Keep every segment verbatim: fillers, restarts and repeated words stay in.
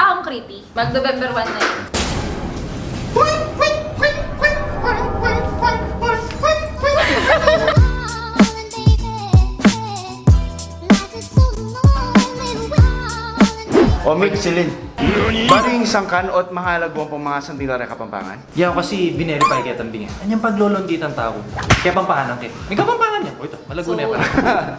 Akong creepy. Mag-November one na yun. O, Mix, Celine. Bali ing sangkan o't mangalaguang pamasanting la reng Kapampangan? Yaku kasi binerify ke tambing e. Anyang paglolonditan tau? Kapampangan ke. Ming Kapampangan ya. O, ita, malagu ne para.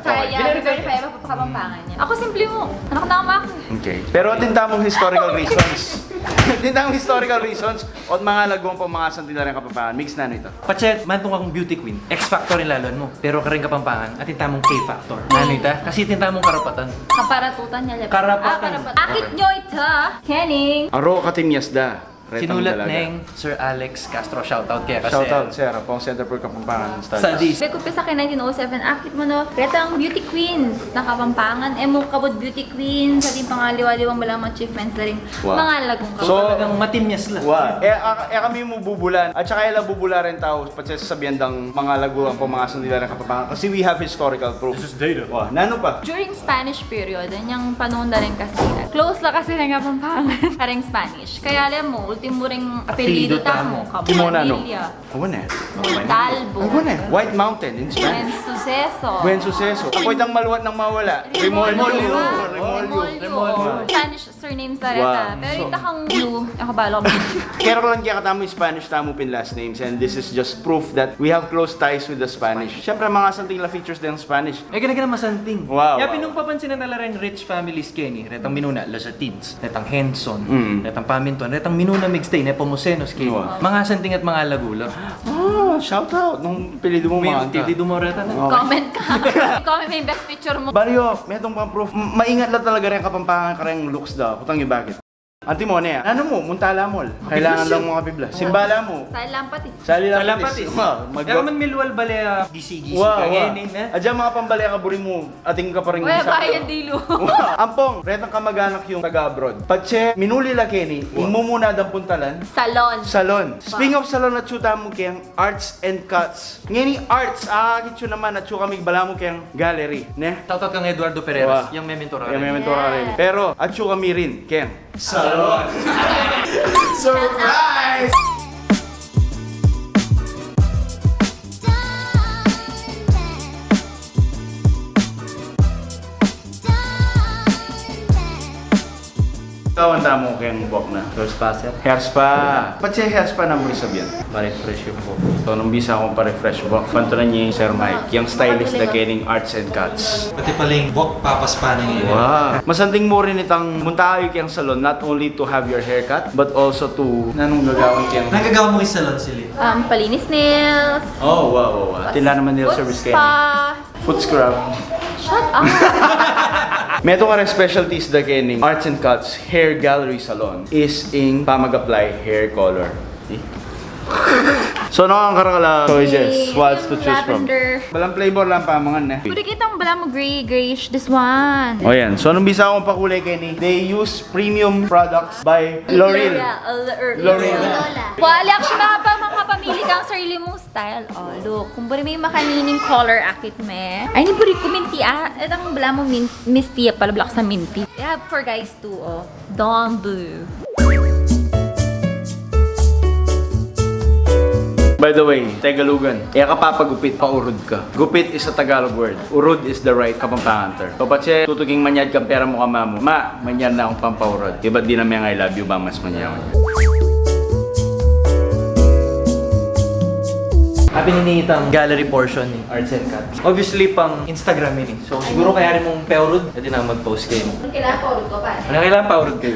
Kaya, binarify pa, pa, pa Kapampangan ya. Aku, simple mu. Anak na aku. Okay. Pero atin tamung historical reasons. Atin tamung historical reasons o't mangalaguang pamasanting la reng Kapampangan. Mix, nanu ita? Patse, mantung akung beauty queen. X factor ing laluan mu. Pero kareng Kapampangan, atin tamung K factor. Nanu ita? Kasi atin tamung karapatan. Kaparatutan ya, le. Karapatan. Ah, karapatan. Akit nyo ita, Kenny. Aro, katimyas da. Retang sinulat dalaga. Neng Sir Alex Castro, shoutout kaya kasi. Shoutout, sir. Ampong Center for Kapampangan Studies. Studies. Bekumpisa keng nineteen oh seven, akit mu no, retang beauty queens na Kapampangan. E mu kabud beauty queens, atin pang aliwa-aliwang malaman achievements da ring mangalaguang. So, talagang matimyas la. Wa, e, a-, e kami mu bubulan. At saka e la bubula reng tau, patse sasabian dang mangalaguang pamasanting la reng Kapampangan. Kasi we have historical proof. This is data. Wa, nanu pa? During Spanish period, anyang panahun da reng Kastila. Close la kasi reng Kapampangan kareng Spanish. Kaya alam mu, ultimu ring apelyidu tamu, Kapampangan. Apelyidu tamu. Simon, nanu? Awan e. Montalvo. Awan e. White Mountain in Spanish. Buen Suceso. Buen Suceso. Akoy dang maluat nang mawala. Remolyo. Remolyo. Remolyo. Remolyo. Spanish surnames la reta. Wa. Pero so, ita kang Yu, aku balo. Kaya lang kaya katamu Spanish tamu pin last names, and this is just proof that we have close ties with the Spanish. Siyempre, mangasanting la features deng Spanish. E, kaya, kaya masanting. Wow, wow. Kaya pin nung papansinan na la reng rich families, Kenny, retang minuna, Lazatins, retang Henson, mm, retang Pamintuan, retang minuna, Migstay, Nepomucenos, Kenny. Wow. Mangasanting at mangalagu la. Ah, shout out. Nung apelyidu mu, manganta. Apelyidu mu reta na. Okay. Comment ka. Comment me ing best picture mu. Bali, o, metung pang proof. M-, maingat la talaga reng Kapampangan kareng looks da. Kutang yu bakit. Antimo ne, nanu mu, munta la mall. Kailangan lang mu kapiblas. Simba la mu. Sali lang patis. Sali lang patis. Sali lang patis. Wa, mag- Kaya man milual bale, ah, gisi-gisi. Wa, wa. Kaya ini, ne? Adya manga pambale kaburi mu, atin ka pa ring. Wa, bayad dilu. Wa, ampong, retang kamag-anak yung taga-abroad. Patse, minuli la keni, ing mumuna dang puntalan. Salon. Salon. Speaking of salon, atsu tamu keng Arts and Cuts. Ngeni arts, ah, atsu naman, atsu kami balamu keng gallery, ne? Shoutout kang Eduardo Pereras, yang mementora rin. Yang mementora rin. Pero, atsu kami rin, keng salon. Surprise! Kawan tamu keng buak na. Hair spa, sir. Hair spa. Patse hair spa, nanu ing sabian? Pa-refresh yung buak. So, nung bisa kung pa-refresh buak, pantunan niya yung Sir Mike, yung stylist da kening Arts and Cuts. Pati pala yung buak, papaspa na niya. Wow. Masanting mu rin itang munta kayu keng salon, not only to have your haircut, but also to, nanung gagawan keng... Nanung gagawan mu keng salon, Celine? Um, palinis nails. Oh, wow, wow, wow. Tila naman nail service kayo. Foot scrub. Shut up! Metung kareng specialties da kening Arts and Cuts Hair Gallery Salon is ing pamag-apply hair color. Eh? So, nung karakal a choices, what's to choose from? Lavender. Balang flavor lang pamangan, ne? Pwede kitang balamu gray, grayish, this one. O, yan. So, nung bisa kung pakulay keni, they use premium products by L'Oreal. L'Oreal. L'Oreal. Wala, actually, mapa-, makapamili kang sarili mung style. O, look. Kung buri me makanining color, akit me. Ay, ini buri ku minty, ah. Itang balamu min-, misty, pala black sa minty. We have for guys too, o. Dawn Blue. By the way, Tegalugan, e ka papagupit, paurud ka. Gupit is a Tagalog word. Urud is the right Kapampangan term. So, patse tutuking manyad kang pera mu kang ama mu, "Ma, manyad na kung pampaurud. Ibat di na meng I love you, bang mas manyad." Apin ini itang gallery portion ning Arts and Cuts. Obviously, pang Instagram ini. So, siguro kayari mung paurud, pwede na mag-post kayu. Kailangan paurud ko pa. Ano, kailangan paurud kayu?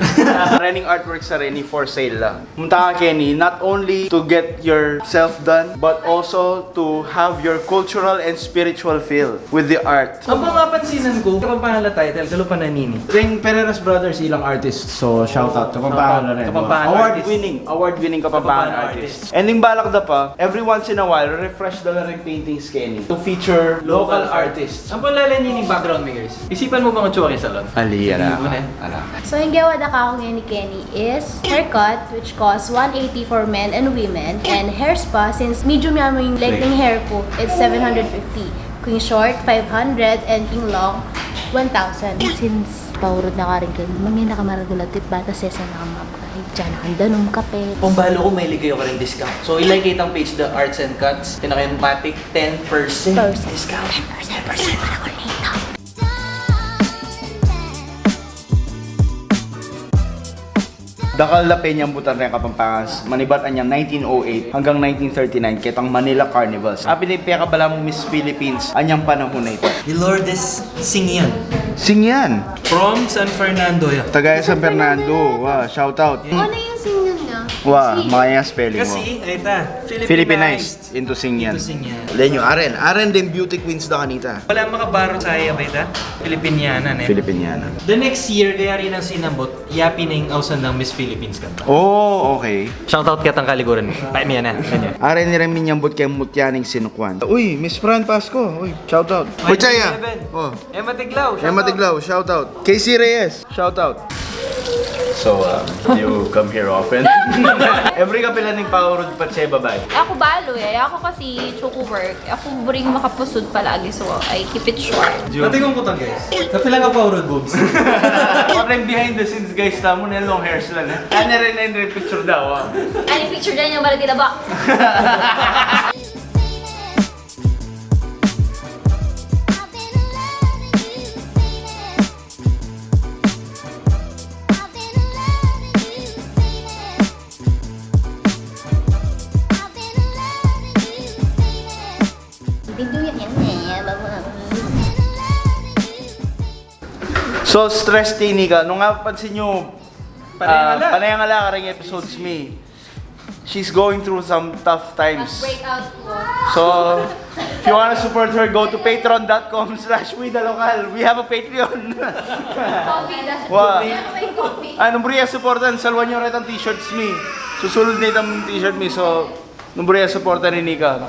Rening artwork sa reni for sale la. Munta ka keni, not only to get yourself done, but also to have your cultural and spiritual feel with the art. Ang mapapansinan ku, Kapampangan la title, kalupa na nini. Reng Pereras Brothers, ilang artist. So, shout out. Kapampangan la rin. Kapampangan artist. Award-winning, award-winning Kapampangan artist. And ing balak da pa, every once in a while, refresh da la ring paintings keni to feature local artists. Ampong lalan ini ing background mi, guys. Isipan mu bang atsura king salon? Ali, ala. Ala. So, ing gewa da kaku ngeni keni is haircut, which costs one eighty for men and women, and hair spa, since medium ya mu ing length ning hair ku, it's seven hundred fifty. King short, five hundred, and king long, one thousand. Since Paurud na karin kayu, mangina ka maragul at tip bata sesen na ka mabay. Diyan na kang danum kape. Pambalo ku, mahilig kayu karing discount. So, ilike itang page, The Arts and Cuts. Pinakayang matik, ten percent discount. Ten percent. Ten percent. Maragul na ita. Dakal la penyambutan reng Kapampangan manibat anyang nineteen oh eight hanggang nineteen thirty-nine, ketang Manila Carnivals. Apin ing pekabala mung Miss Philippines anyang panahun a ita. Hi Lourdes Singyan. Singyan. From San Fernando ya. Taga San Fernando. Wa, shout out. Ano yung Singyan nga? Wa, makaya spelling mu. Kasi, ay ta, Filipinized. Filipinized into Singyan. Into Singyan. Lenyu, aren, aren deng beauty queens da kanita. Wala makabarot sa iya, bay ta? Filipiniana, ne? Filipiniana. The next year, kaya rin ang sinambot, yapin na ing ausan nang Miss Philippines kanta. Oh, okay. Shout out ketang kaliguran. Bay, miyan na. Miyan na. Aren rin minyambot keng mutya ning San Juan. Uy, Miss Fran Pasco. Uy, shout out. Uy, Chaya. Eleven. Oh. Emma Tiglao, shout out. Emma Tiglao, shout out. Casey Reyes, shout out. So, um, you come here often? Every kapilan ning paurud patse babay. Aku balu e. Aku kasi chuku work. Aku buring makapusud palagi, so I keep it short. Pati kung kutang, guys. Kapilan ka paurud, boobs? Pati behind the scenes, guys, tamu na long hairs lang e. Ano rin na yung picture daw, ah. Ano yung picture dyan yung bala tila ba? So stress tini ka. Nung napansin nyo, panay nga la, panay nga la karing episodes mi. She's going through some tough times. Breakout ko. So, if you wanna support her, go to patreon dot com slash we the local. We have a Patreon. Coffee na. Wa. May coffee. Ah, nung buri ya supportan, saluan nyo retang t-shirts mi. Susulud na itang t-shirt mi, so, nung buri ya supportan ini ka.